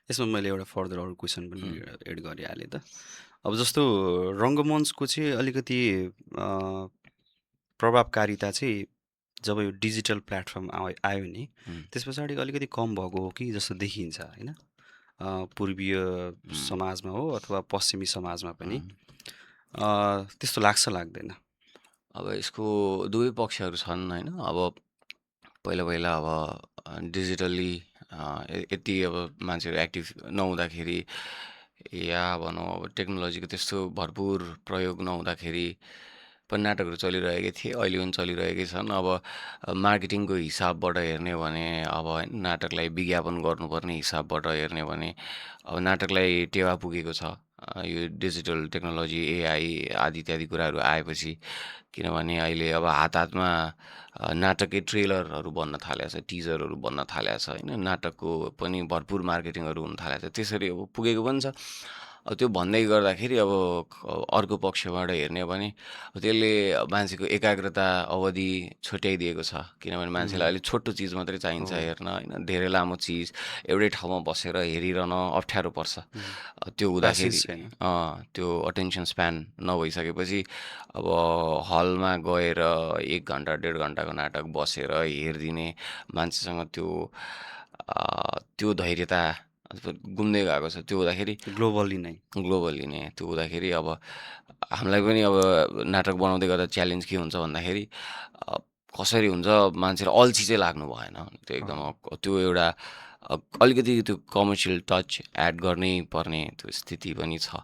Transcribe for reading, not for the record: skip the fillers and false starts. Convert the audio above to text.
यसमा मैले एउटा फर्दर अरू क्वेसन पनि एड गरिहालेँ त। अब जस्तो रङ्गमञ्चको चाहिँ अलिकति प्रभावकारिता चाहिँ जब यो डिजिटल प्लेटफर्म आयो नि त्यस पछाडि अलिकति कम भएको हो कि जस्तो देखिन्छ होइन, पूर्वीय समाजमा हो अथवा पश्चिमी समाजमा पनि त्यस्तो लाग्छ लाग्दैन? अब यसको दुवै पक्षहरू छन् होइन। अब पहिला पहिला अब डिजिटल्ली यति अब मान्छेहरू एक्टिभ नहुँदाखेरि या भनौँ अब टेक्नोलोजीको त्यस्तो भरपुर प्रयोग नहुँदाखेरि पनि नाटकहरू चलिरहेकै थिए, अहिले पनि चलिरहेकै छन्। अब मार्केटिङको हिसाबबाट हेर्ने हो भने अब होइन नाटकलाई विज्ञापन गर्नुपर्ने हिसाबबाट हेर्ने हो भने अब नाटकलाई टेवा पुगेको छ यो डिजिटल टेक्नोलोजी एआई आदि इत्यादि कुराहरू आएपछि। किनभने अहिले अब हात हातमा नाटकै ट्रेलरहरू बन्न थालेको छ, टिजरहरू बन्न थालेको छ होइन। नाटकको पनि भरपुर मार्केटिङहरू हुन थालेको छ, त्यसरी अब पुगेको पनि छ। अब त्यो भन्दै गर्दाखेरि अब अर्को पक्षबाट हेर्ने हो भने त्यसले मान्छेको एकाग्रता अवधि छुट्याइदिएको छ। किनभने मान्छेलाई अलिक छोटो चिज मात्रै चाहिन्छ हेर्न होइन, धेरै लामो चिज एउटै ठाउँमा बसेर हेरिरहन अप्ठ्यारो पर्छ। त्यो हुँदाखेरि त्यो अटेन्सन स्प्यान नभइसकेपछि अब हलमा गएर 1 घन्टा 1.5 घन्टाको नाटक बसेर हेरिदिने मान्छेसँग त्यो धैर्यता गुम्दै गएको छ। त्यो हुँदाखेरि ग्लोबली नै त्यो हुँदाखेरि अब हामीलाई पनि अब नाटक बनाउँदै गर्दा च्यालेन्ज के हुन्छ भन्दाखेरि कसरी हुन्छ मान्छेलाई अल्छी चाहिँ लाग्नु भएन। त्यो एकदम त्यो एउटा अलिकति त्यो कमर्सियल टच एड गर्नै पर्ने त्यो स्थिति पनि छ।